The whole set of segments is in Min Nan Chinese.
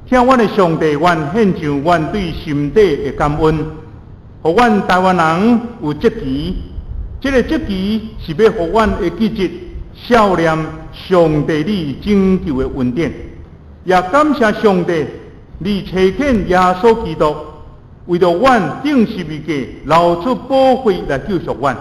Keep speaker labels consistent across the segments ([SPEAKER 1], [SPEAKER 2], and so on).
[SPEAKER 1] 疼阮的上帝，阮獻上阮對心底的感恩，予阮台灣人有節期，這个節期是欲予阮會記得數念上帝你拯救的恩典，也感謝上帝你差遣耶穌基督為著阮釘十字架流出寶血來救贖阮，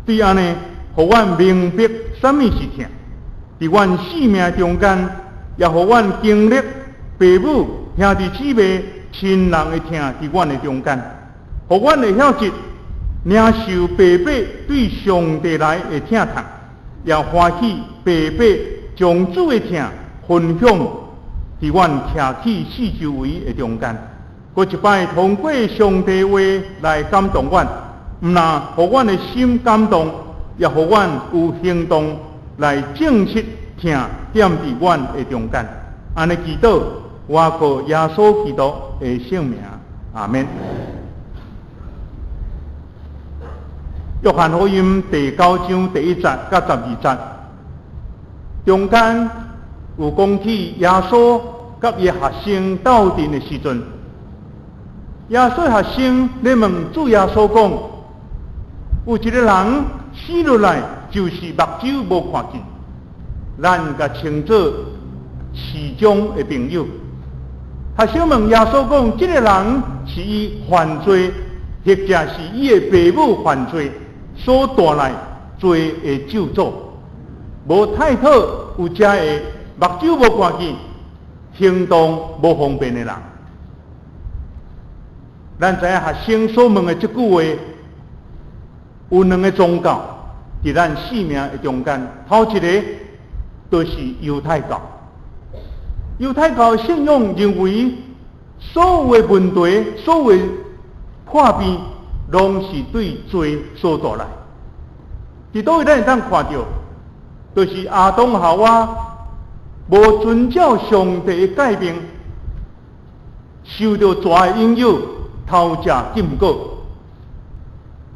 [SPEAKER 1] 對按呢，予阮明白啥物是疼，佇阮性命中間，也予阮經歷爸母、兄弟姊妹、親人的疼佇阮的中間，予阮會曉得領受白白對上帝來的疼痛，也歡喜白白將主的疼分享佇阮徛起四周圍的中間。閣一擺通過上帝話來感動阮，毋但予阮的心感動，也予阮有行動來證實疼踮佇阮的中間。按呢祈禱，我靠耶穌基督的聖名，阿們。約翰福音第九章第一節佮12節，中間有講起耶穌佮伊學生鬥陣的時陣，耶穌學生咧問主耶穌講：有一个人生落來就是目睭無看見，咱共稱做視障的朋友。學生問耶穌講：這个人是伊犯罪，或者是伊的爸母犯罪所帶來罪的咒詛？無太討有遮个目睭無看見、行動無方便的人。咱知影學生所問的這句話，有兩个宗教佇咱性命的中間，頭一个就是猶太教。猶太教信仰認為，所有的問題、所有的破病，攏是對罪所帶來。佇佗位咱會當看著，就是亞當夏娃無遵照上帝的誡命，受著蛇的引誘，偷食禁果，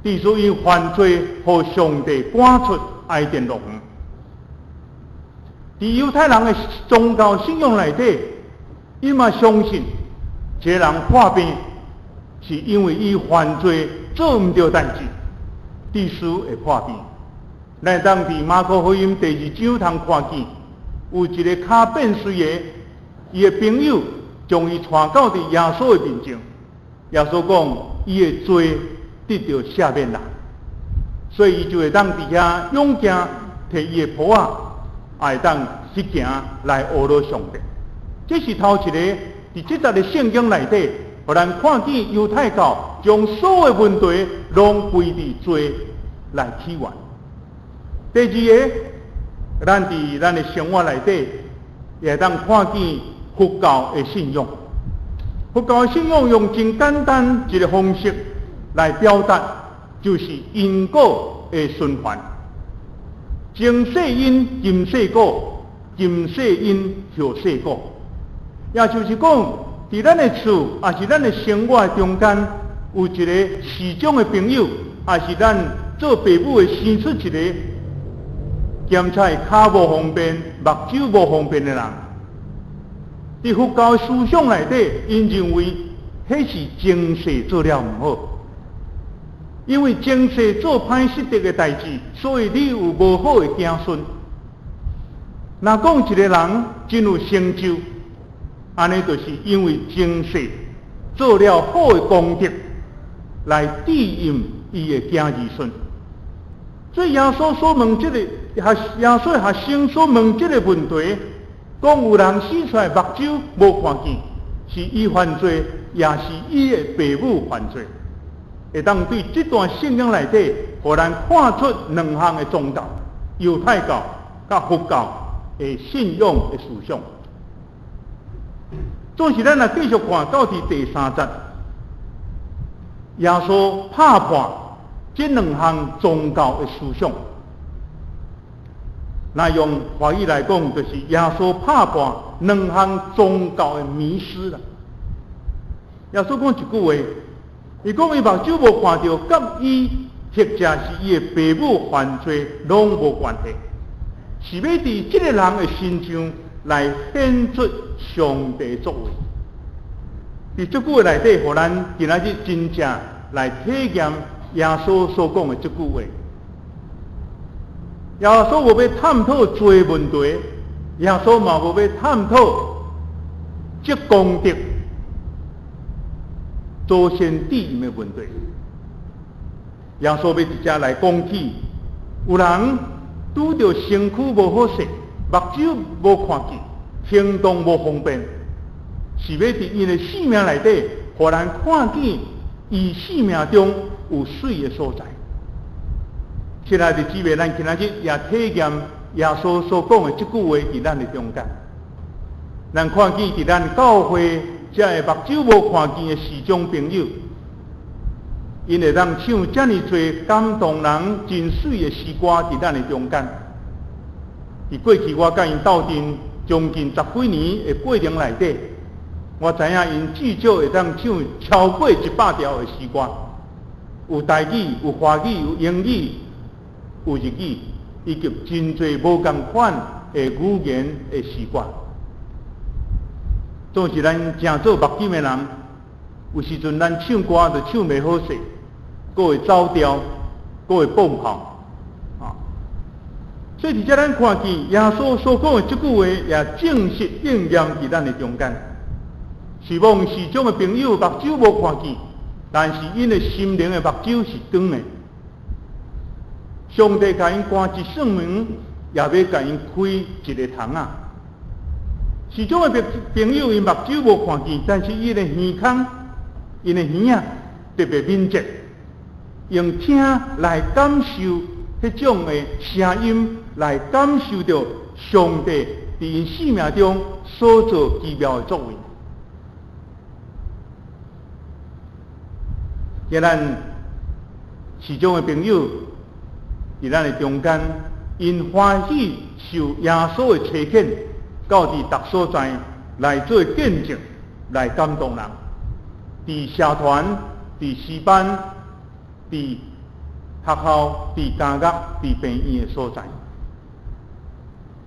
[SPEAKER 1] 致使𪜶犯罪，予上帝趕出伊甸樂園。佇猶太人的宗教信仰內底，𪜶嘛相信，這个人破病是因為伊犯罪做毋對代誌，致使會破病。咱會當佇馬可福音第二章通看見，有一个跤變繐的，伊的朋友將伊帶到佇耶穌的面前，耶穌講伊的罪得著赦免啦，所以伊就會當佇遐勇行，提伊的抱仔，也會當去行來呵咾上帝。這是頭一个佇這節的聖經內底，予咱看見猶太教將所有問題攏歸佇罪來起源。第二个，咱佇咱的生活內底，也會當看見佛教的信仰。佛教的信仰用真簡單一个方式來表達，就是因果的循環。前世因，今世果；今世因，後世果。也就是講，佇咱的厝，抑是咱的生活中間，有一个視障的朋友，抑是咱做爸母的生出一个檢查跤無方便、目睭無方便的人。佇佛教思想內底，𪜶認為彼是前世做了毋好，因為前世做歹失德的代誌，所以你有無好的子孫。若講一个人真有成就，按呢就是因為前世做了好的功德，來庇蔭伊的子兒孫。所以耶穌所問這個，學耶穌學生所問這个問題，講有人生出來目睭無看見，是伊犯罪，抑是伊的爸母犯罪？會當對這段聖經內底，予咱看出兩項的宗教，猶太教佮佛教的信仰的思想。總是咱若繼續看到佇第三節，耶穌拍破這兩項宗教的思想。若用華語來講，就是耶穌拍破兩項宗教的迷思啦。耶穌講一句話，伊講伊目睭無看著，佮伊或者是伊的爸母犯罪攏無關係，是欲佇這个人的身上來顯出上帝作為。佇這句話內底，予咱今仔日真正來體驗耶穌所講的這句話。耶穌無欲探討罪問題，耶穌嘛無欲探討積功德、祖先智的問題。耶穌欲直接來講起，有人拄著身軀無好勢，目睭無看見，行動無方便，是欲佇𪜶的性命內底，予人看見伊性命中有媠的所在。親愛的姊妹，咱今仔日也體驗耶穌所講的這句話，佇咱的中間。咱看見佇咱教會這个目睭無看見的視障朋友，𪜶會當唱遮爾濟感動人、真媠的詩歌佇咱的中間。佇過去我佮𪜶鬥陣將近十幾年的過程內底，我知影𪜶至少會當唱超過100條的詩歌，有台語、有華語、有英語、有日語，以及真濟無仝款的語言的詩歌。總是咱誠做目金的人，有時陣咱唱歌就唱袂好勢，閣會走調，閣會放炮，啊！所以佇遮咱看見耶穌所講的這句話，也正式應驗佇咱的中間。是望視障的朋友目睭無看見，但是𪜶的心靈的目睭是光的。上帝共𪜶關一扇門，也欲共𪜶開一个窗仔。視障的朋友，𪜶目睭無看見，但是伊的耳孔、𪜶的耳仔特別敏捷，用聽來感受彼種的聲音，來感受著上帝佇𪜶生命中所做奇妙的作為。今咱視障的朋友佇咱的中間，𪜶歡喜受耶穌的差遣，到佇逐所在來做見證，來感動人。佇社團、佇詩班、佇學校、佇監獄、佇病院的所在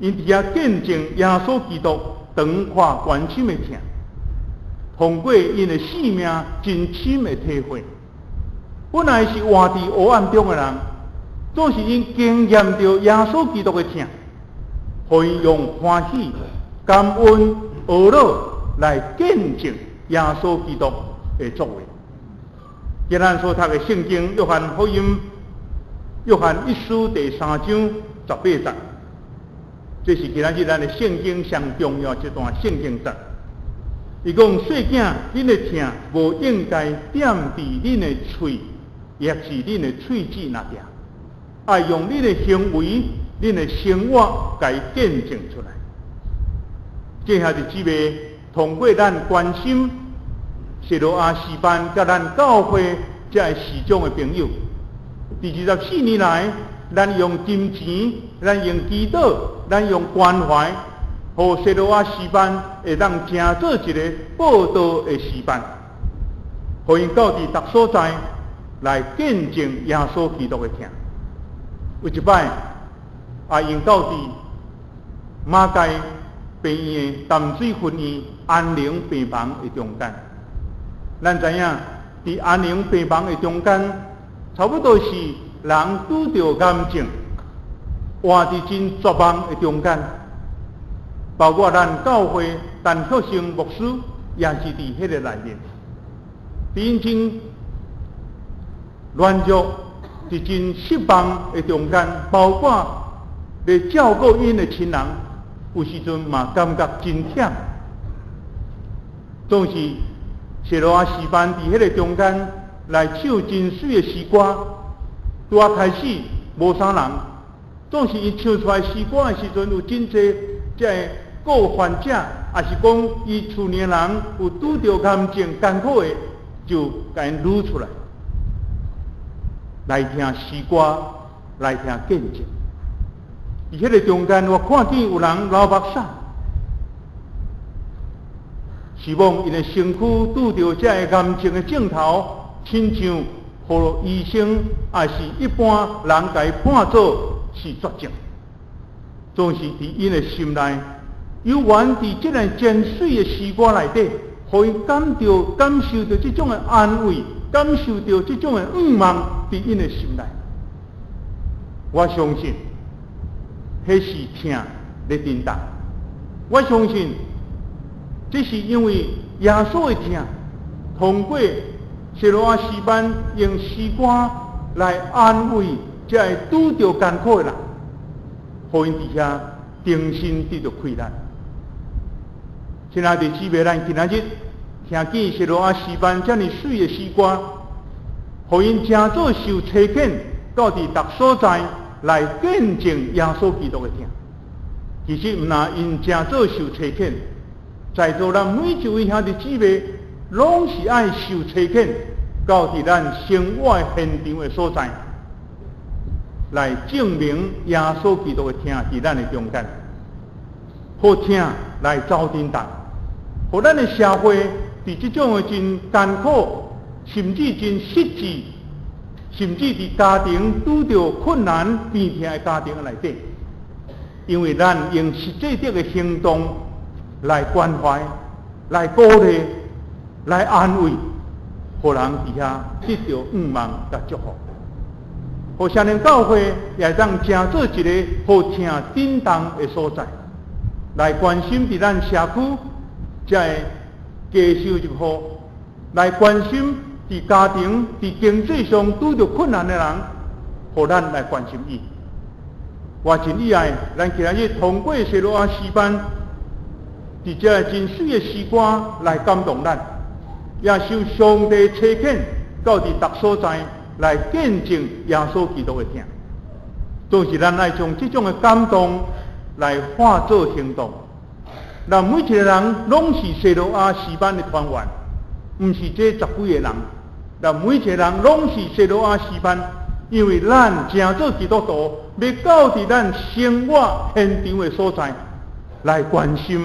[SPEAKER 1] ，𪜶佇遐見證耶穌基督長闊關心的疼，通過𪜶的生命真深的體會。本來是活佇黑暗中的人，總是𪜶經驗著耶穌基督的疼，予𪜶用歡喜、感恩、呵樂來見證耶穌基督的作為。今咱所讀的聖經，約翰福音、約翰一書第三章十八節，這是今仔日咱的聖經上重要一段聖經節。伊講：細囝，恁的疼無應該踮佇恁的喙，抑是恁的喙舌那定，愛用恁的行為、恁的生活，共伊見證出來。這兄弟姊妹，通過咱關心西羅亞詩班，佮咱教會這个視障的朋友，佇24年來，咱用金錢，咱用祈禱，咱用關懷，予西羅亞詩班會當成做一個報道的詩班，予𪜶到佇逐所在來見證耶穌基督的疼。有一擺，啊，𪜶到佇馬偕病院的淡水分院安寧病房的中間，咱知影佇安寧病房的中間，差不多是人拄著癌症，活佇真絕望的中間。包括咱教會陳旭升牧師，也是佇彼个內面，佇𪜶真軟弱、佇真失望的中間，包括咧照顧𪜶的親人，有時陣嘛感覺真忝。總是西羅亞詩班佇彼个中間來唱真媠的詩歌，拄仔開始無啥人，總是伊唱出來詩歌的時陣，有真濟這个顧患者，抑是講伊厝內人有拄著癌症艱苦的，就共𪜶擄出來，來聽詩歌，來聽見證。佇彼个中間，我看見有人流目屎，希望𪜶的身軀拄著這个癌症的症頭，親像予醫生，抑是一般人共伊判做是絕症。總是佇𪜶的心內，猶原佇這个真媠的詩歌內底，予予𪜶感著、感受著這種的安慰，感受著這種的向望佇𪜶的心內。我相信，彼是疼咧震動。我相信，這是因為耶穌的疼，通過西羅亞詩班用詩歌來安慰這个拄著艱苦的人，予𪜶佇遐重新得著氣力。親愛的姊妹，咱今仔日聽見西羅亞詩班遮爾媠的詩歌，予𪜶成做受差遣到佇逐所在來見證耶穌基督的疼。其實毋但𪜶成做受差遣，在座咱每一位兄弟姊妹，攏是愛受差遣到佇咱生活現場的所在，來證明耶穌基督的疼佇咱的中間，予疼來走震動，予咱的社會佇這種的真艱苦，甚至真失志，甚至佇家庭拄著困難病痛的家庭內底，因為咱用實際的行動來關懷、來鼓勵、來安慰，予人佇遐得著向望佮祝福。予聖靈教會也會當成做一個予疼震動的所在，來關心佇咱社區這个低收入戶，來關心佇家庭、佇經濟上拄著困難的人，予咱來關心伊。我真意愛，咱今仔日通過西羅亞詩班，佇這个真媠的詩歌來感動咱，也受上帝差遣到佇逐所在來見證耶穌基督的疼。總是咱愛將這種的感動來化做行動。咱每一個人攏是西羅亞詩班的團員，毋是這十幾個人。咱每一個人攏是西羅亞詩班，因為咱成做基督徒，欲到佇咱生活現場的所在來關心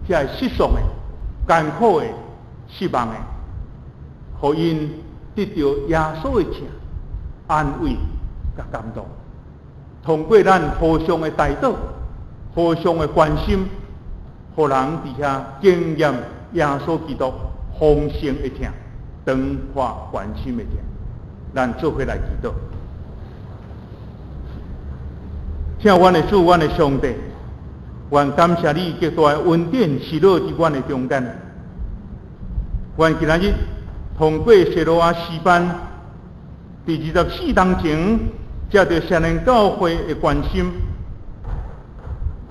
[SPEAKER 1] 遐個失喪的、艱苦的、失望的，予𪜶得著耶穌的疼、安慰佮感動。通過咱互相的代禱、互相的關心，予人佇遐經驗耶穌基督豐盛的疼、長闊關心的疼。咱做伙來祈禱。疼阮的主，阮的上帝，阮感謝你極大的恩典賜落佇阮的中間。阮今仔日通過西羅亞詩班，佇24冬前，藉著聖靈教會的關心、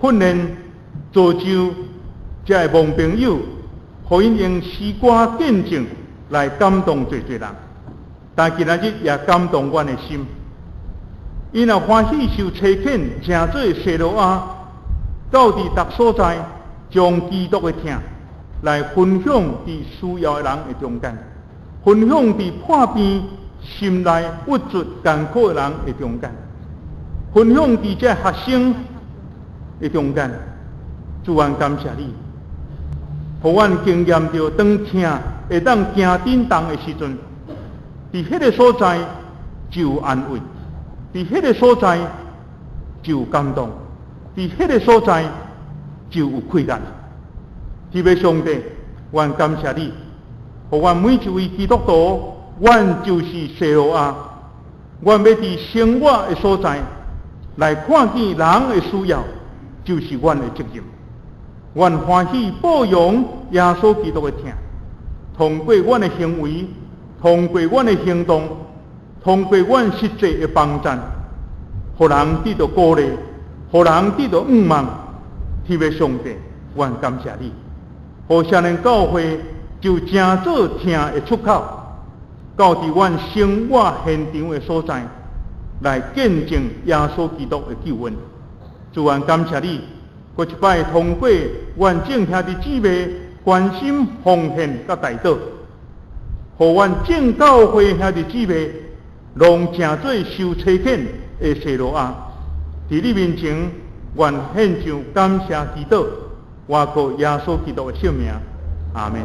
[SPEAKER 1] 訓練、造就這个盲朋友，予𪜶用詩歌見證來感動濟濟人。但今仔日也感動阮的心。𪜶若歡喜受差遣，成做西羅亞，到佇逐所在，將基督的疼來分享佇需要的人的中間，分享佇破病、心內鬱卒、艱苦的人的中間，分享佇這學生的中間。主啊，感謝你，予阮經驗著當疼會當行震動的時陣，佇彼个所在就有安慰，佇彼个所在就有感動，佇彼个所在就有氣力。天父上帝，阮感謝你，予阮每一位基督徒，阮就是西羅亞，阮欲佇生活的所在來看見人的需要，就是阮的責任。阮歡喜報揚耶穌基督的疼，通過阮的行為，通過阮的行動，通過阮實際的幫贊，予人得著鼓勵，予人得著向望。天父上帝，阮感謝你，予聖靈教會就成做疼的出口，到佇阮生活現場的所在，來見證耶穌基督的救恩。主，阮感謝你，閣一擺通過阮眾兄弟姊妹關心、奉獻佮代禱，予阮眾教會兄弟姊妹攏成做受差遣的西羅亞，佇你面前，阮獻上感謝祈禱，倚靠耶穌基督的聖名，阿們。